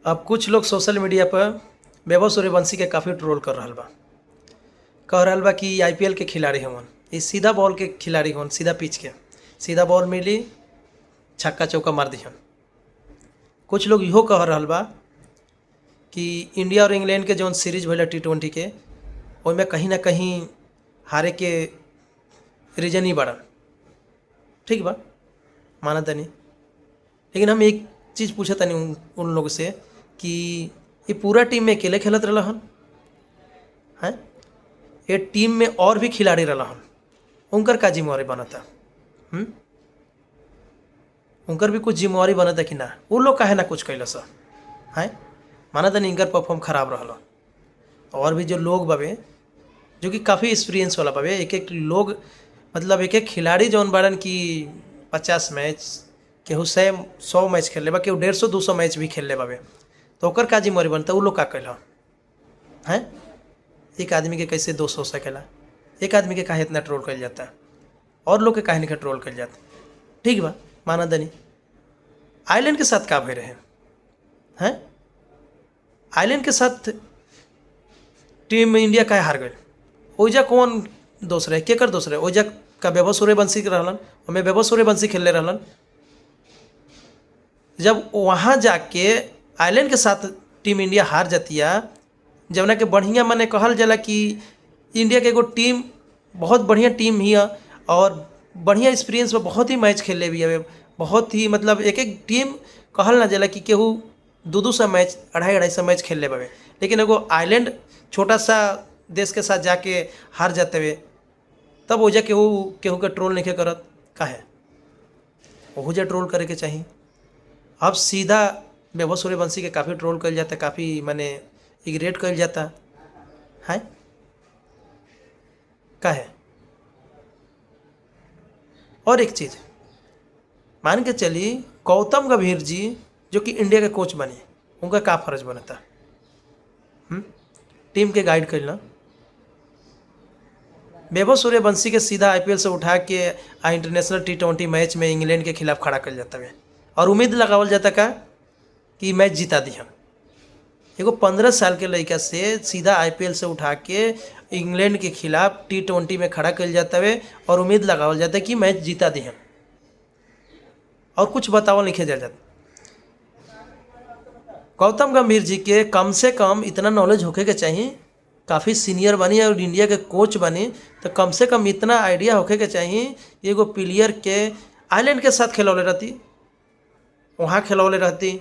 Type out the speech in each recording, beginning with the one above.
अब कुछ लोग सोशल मीडिया पर वैभव सूर्यवंशी के काफ़ी ट्रोल कर रहल बा। कह रहल बा कि आईपीएल के खिलाड़ी हवन, ई सीधा बॉल के खिलाड़ी हवन, सीधा पिच के सीधा बॉल मिली छक्का चौका मार दिहन। कुछ लोग इहो कह रहल बा कि इंडिया और इंग्लैंड के जौन सीरीज भइल टी20 के, ओहिमे कहीं ना कहीं हारे के रीजन ही बाड़न। ठीक बा, माना तनी, लेकिन हम एक चीज़ पूछत तनी उन लोग से कि ये पूरा टीम में अकेले खेलत रहलन हैं? ये टीम में और भी खिलाड़ी रहलन, उनकर का जिम्मेवारी बनता? उनकर भी कुछ जिम्मेवारी बनता कि ना? उ लोग काहे ना कुछ कैलस हैं? माना तनी इनकर परफॉर्म खराब रहल, और भी जो लोग बावे जो कि काफ़ी एक्सपीरियंस वाला बावे, एक एक लोग मतलब एक एक खिलाड़ी जौन बाड़न कि 50 मैच, केहू 100 मैच खेलले बा, केहू 150 200 मैच भी खेलले बावे, तो ओकर का जिम्मेवारी बनता? उ लोग का कैल हैं? एक आदमी के कैसे दोष हो सकेला? एक आदमी के काहे इतना ट्रोल कइल जाता? और लोग के काहे नहीं ट्रोल कइल जाता? ठीक बा, माना दनी। आयरलैंड के साथ का भई रहे हैं? आयरलैंड के साथ टीम इंडिया काहे हार गई? ओइजा कौन दोष रहे, केकर दोष रहे? ओइजा का वैभव सूर्यवंशी के रहलन, ओमे वैभव सूर्यवंशी खेलले रहलन। जब वहाँ जाके आयरलैंड के साथ टीम इंडिया हार जातिया, जवना के बढ़िया माने कहल जाला कि इंडिया के एगो टीम बहुत बढ़िया टीम हिय और बढ़िया एक्सपीरियंस में बहुत ही मैच खेलले भी हवे, बहुत ही मतलब एक एक टीम कहल ना जाला कि केहू 200 मैच, 250 मैच खेलले बावे, लेकिन एगो आयरलैंड छोटा सा देश के साथ जाके हार जाते हुए, तब ओइजा केहू केहू के ट्रोल नहीं करत काहे? ओहुजा ट्रोल करे के चाही। अब सीधा वैभव सूर्यवंशी के काफ़ी ट्रोल कइल जाता, काफ़ी माने इग्रेट कइल जाता है, काहे? और एक चीज़ मान के चली, गौतम गंभीर जी जो कि इंडिया के कोच बने, उनका का फर्ज बनता टीम के गाइड करना? वैभव सूर्यवंशी के सीधा आईपीएल से उठा के आ इंटरनेशनल टी20 मैच में इंग्लैंड के खिलाफ खड़ा कर जाता है और उम्मीद लगावल जाता का कि मैच जिता दी हम। एगो 15 साल के लड़का से सीधा आईपीएल से उठा के इंग्लैंड के खिलाफ टी20 में खड़ा कर जाता है और उम्मीद लगावल जाता है कि मैच जिता दी हम, और कुछ बतावल नहीं जा जाता। गौतम गंभीर जी के कम से कम इतना नॉलेज होखे के चाहिए, काफ़ी सीनियर बनी और इंडिया के कोच बनी, तो कम से कम इतना आइडिया होखे के चाहिए एगो प्लेयर के आयरलैंड के साथ खेलौले रहती, वहाँ खेलौले रहती,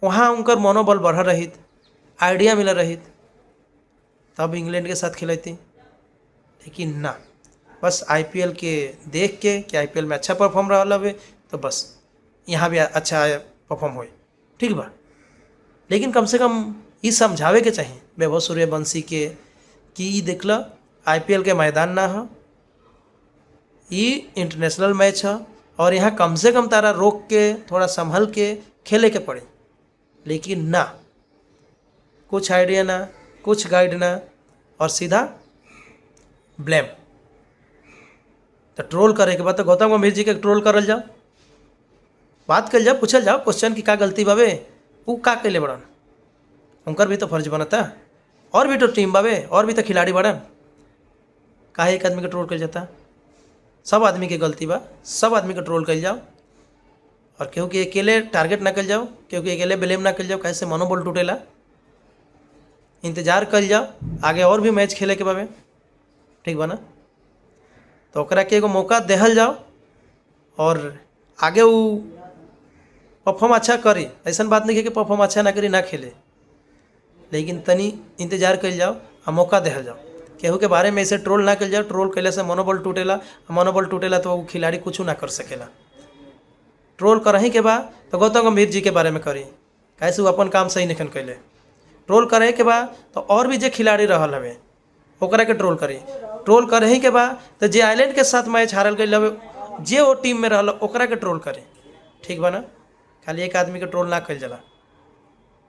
वहाँ उनकर मनोबल बढ़ल रहित, आइडिया मिलल रहित, तब इंग्लैंड के साथ खेलती। लेकिन ना, बस आईपीएल के देख के कि आईपीएल में अच्छा परफॉर्म रहा हवे तो बस यहाँ भी अच्छा परफॉर्म होई, ठीक बा। लेकिन कम से कम ई समझावे के चाहिए वैभव सूर्यवंशी के कि ई देखला आईपीएल के मैदान ना ह, ई इंटरनेशनल मैच ह और यहाँ कम से कम तारा रोक के थोड़ा संभल के खेले के पड़ी। लेकिन ना, कुछ आइडिया ना, कुछ गाइड ना, और सीधा ब्लेम। तो ट्रोल करे के बाद तो गौतम गंभीर जी के ट्रोल करल जाओ, बात कल जाओ, पूछल जाओ क्वेश्चन की का गलती बावे, उ का कैले बड़न, उनकर भी तो फर्ज बनता, और भी तो टीम बावे, और भी तो खिलाड़ी बड़न, काहे एक आदमी के ट्रोल कल जाता? सब आदमी के गलती बा, सब आदमी के ट्रोल कल जाओ और केहू के अकेले टारगेट ना कल जाओ, केहू के अकेले ब्लेम ना कल जाओ, कैसे मनोबल टूटेला। इंतजार कल जाओ, आगे और भी मैच खेले के बावे, ठीक बा ना? तो ओकरा के एगो मौका देहल जाओ और आगे उ परफॉर्म अच्छा करी, ऐसा बात नहीं है कि परफॉर्म अच्छा ना करी ना खेले, लेकिन तनी इंतजार कल जाओ आ मौका देहल जाओ। केहू के बारे में ऐसे ट्रोल ना कल जाओ, ट्रोल कैले से मनोबल टूटेला, मनोबल टूटेला तो वो खिलाड़ी कुछ ना कर सकेला। ट्रोल करही के बा तो गौतम गंभीर जी के बारे में करी, कैसे वो अपन काम सही नहीं कैले। ट्रोल करे के बा तो और भी जे खिलाड़ी रहल हवे ओकरा के ट्रोल करी। ट्रोल करही के बा तो जे आयरलैंड के साथ मैच हारल गई हवे, जे वो टीम में रहल ओकरा के ट्रोल करी, ठीक बा ना? खाली एक आदमी के ट्रोल ना कल जाला।